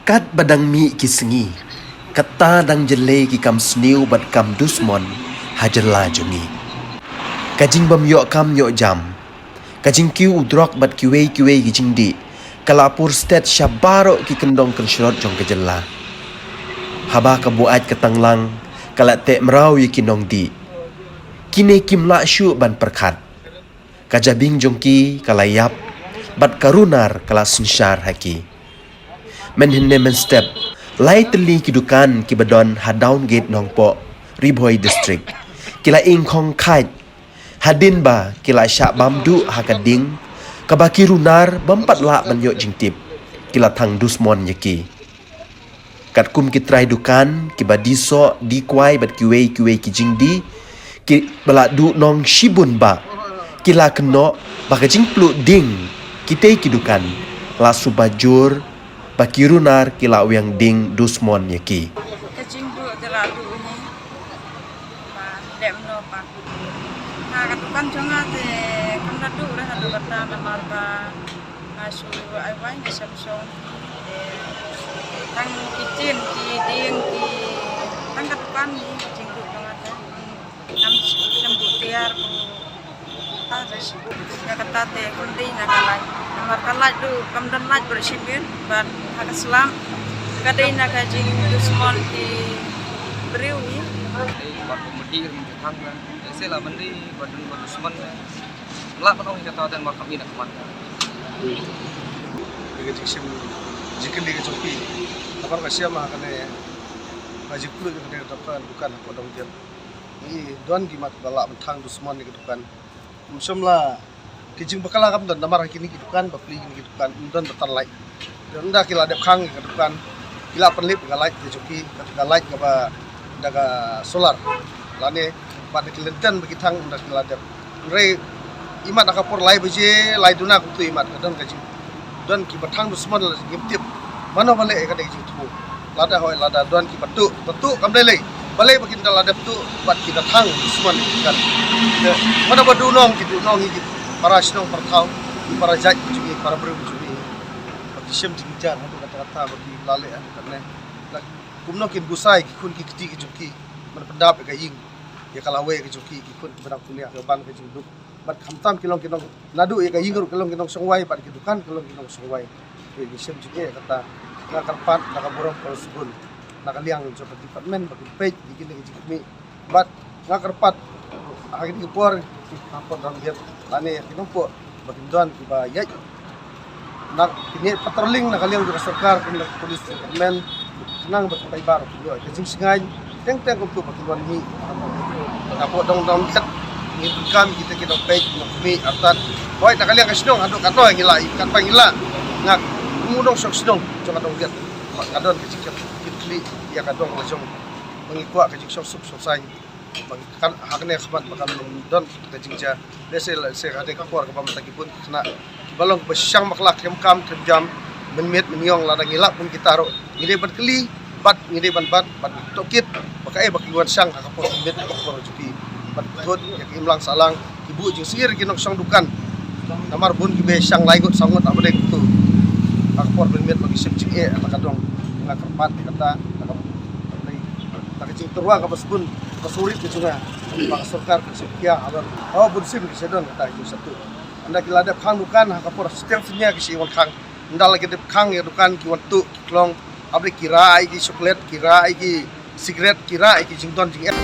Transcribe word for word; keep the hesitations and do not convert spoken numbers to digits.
Katba dang mih ki sngi, kata dang jyllei ki kam sniew bad kam dusmon ha jylla jong ngi. Ka jingbym ïoh kam ïoh jam, ka jingkiew u drok bad kiwei kiwei ki jingdih, ka la pur stet sha baroh ki kyndong kynshlot jong ka jylla. Haba ka buaid ka tanglang, ka la teh mraw ïa ki nongdih. Kine kim lah shuh ban pyrkhat. Ka jabieng jong ki ka la ïap, bad ka runar ka la synshar ha ki. Mynhynne mynstep, lai tylli ki dukan kiba don ha Downgate Nongpoh, Ri Bhoi District, ki la ingkhong khait, hadien ba ki la shah bam duh ha ka ding, kaba ki runar bym pat lah ban ïoh jingtip, ki la thang dusmon ïa ki. Katkum ki trai dukan kiba die soh die kwai bad kiwei kiwei ki jingdie, kiba la duh nong shibun bah, ki la kynnoh ba ka jingpluh ding kitei ki dukan la suba jur, ba ki runar ki la wiang ding dusmon ïa ki. Ka jingduh te la duh hi. Ba leh mano ba. Ha ka dukan jong nga te kam da duh re ha duh kata namar ba nga shu ai wai nga shem shong. Te tang ki tin ki ding ki tang ka dukan ni ka jingduh jong nga te. Ngam shem buh tiar buh. Ïa kata te kam dei na ka lait. Namar ka lait duh kam don lait bad shibit bad ha ka slap. Ka dei na ka jingdusmon ki briew hi. Dei bad u mati rim thang na. Ese la mandi bad dun bad dusmon na. Mla ban ong ïa kata dan mar kam ina kman. Ka jingshem jingkylli ka jong phi. Namar ka shem ha kane. Ka jingpluh ka dei ka dukan ha Dongdiat. Ngi don ki mat ba lah ban thang dusmon ïa ka dukan. Ym shym la ki jingbakla kam don namar ha kine ki dukan, bapli kine ki dukan, ym don ba tan lait. Te ynda ki la dep khang ïa ka dukan, ki la pynlip ïa ka lait ka jong ki, ka lait kaba da ka solar. Lane bad da ki lenten ba ki thang ynda ki la dep. Hynrei imat ha ka por lai baje, lai duna kumtu imat ka don ka jing don kiba thang dusmon la ngim tip mano ba leh ïa kane ka jingthmu. Lada hoi lada don kiba tuh, ba tuh kam dei lei. Balei ba kin da la dep tuh bad kiba thang dusmon ïa ka. Te mano ba duh nong ki duh nong ïa ki para shnong para thaw, ki para jait ki jong ngi, para briew ki jong ngi. Ba ki shem jingjia haduh katta katta ba ki la leh haduh katne. Kumno kin busai ki khun ki kti ki jong ki ban pyndap ïa ka ïing ïa ka lawei ka jong ki, ki khun kiba dang pynïaid ka ban ka jingduk. Bad khamtam ki long ki nong naduh ïa ka ïing ruh ki long ki nongshong wai bad ki dukan ki long ki nongshong wai. Te ngi shem jingeh kata na ka kyrpad na ka burom ka sbun na ka liang jong ka department ba kin peit ïa kine ki jingkhmih. Bad nga kyrpad ha kine ki por ha Dongdiat lane ïa ki nongpoh ba kin don kiba ïaid na kine patrolling na ka liang jong ka sorkar kum na police department. Khnang ba ki paidbah ruh ki ïoh ka jingsngewbha teng teng kumtu ba ki wan mih. Hapoh Dong Dongdiat ngi donkam kita ki nongpeit nongkhmih artat. Hoi na ka liang ka shnong haduh katno ngi lah katba ngi lah. Nga kum u nongshong shnong jong ka Dongdiat ba ka don ka jingkit khlieh ïa ka dong ka jong ba ngi kwah ka jingshong suk shong saiñ. Ba kan ha kane ka khmat ba kan don ka jingjia. Lehse lehse ha kane ka por kaba mynta ki bun ki khynnah kiba long kiba shang bakla khlem kam khlem jam mynmiet mynñiong lada ngi lap kum kita ruh ngi dei ban kylli bad ngi dei ban bat bad tohkit ba kaei ba ki wan shang ha ka por mynmiet ha ka por jong ki bad thut ïa ka imlang sahlang ki buh jingsyier ki nongshong dukan. Namar bun kiba shang lai ngut saw ngut haba dei kumtu ha ka por mynmiet ba ki shem jingeh ha ka dong. Nga kyrpad ïa kata ha ka, ha ka jingtyrwa kaba sbun ka surit ka jong nga ba ka sorkar ka sngewkhia ha ban ha bun sim ki sha don kata ki sha tuh. Ynda ki la dep khang dukan ha ka por shiteng synñia ki shu wan khang. Ynda la ki dep khang ïa dukan ki wan tuh ki klong. Haba dei ki rah ïa ki chocolate ki rah ïa ki cigarette ki rah ïa ki jingdon jingeh.